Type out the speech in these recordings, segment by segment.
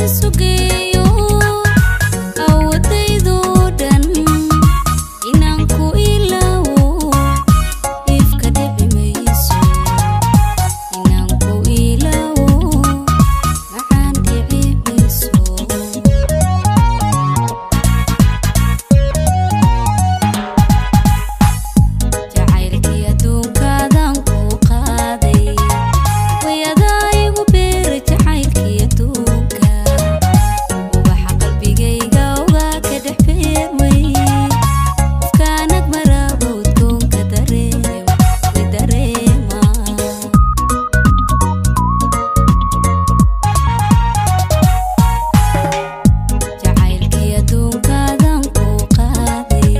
Isugeeyo awoodaydo dhan inaan ku ilaawo, ifka dhici mayso. Inaan ku ilaawo, macaan, dhici mayso. Jacaylkii adduunkaadan ku qaaday, wayadaa igu beera. Jacaylkii adduunka, ubaxa qalbigayga uga ka dhex beermay. Qofkaanag maraba udgoonka dareema, way dareema. Jacaylkii adduunkaadan ku qaaday,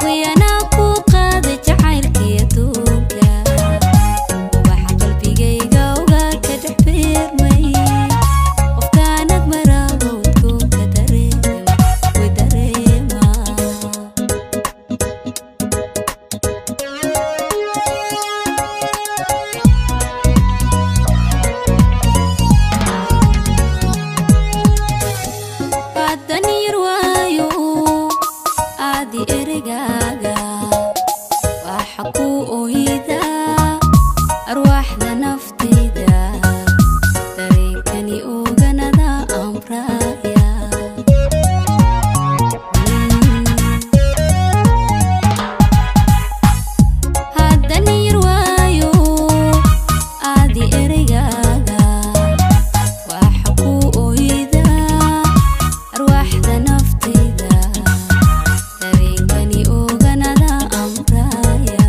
wayanaa ku qaaday. Jacaylkii adduunka, ubaxa qalbigayga uga ka dhex beermay. Qofkaanag maraba udgoonka dareema, way dareema. Haddan yar waayo aadi ereygaaga, waxa ku oydaa arwaaxda naftayda. Dareenkani oganada amraaya. Haddan yar waayo aadi ereygaaga, waxa ku oydaa arwaaxda naftayda. Dareenkani oganada amraaya.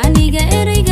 Aniga ereyga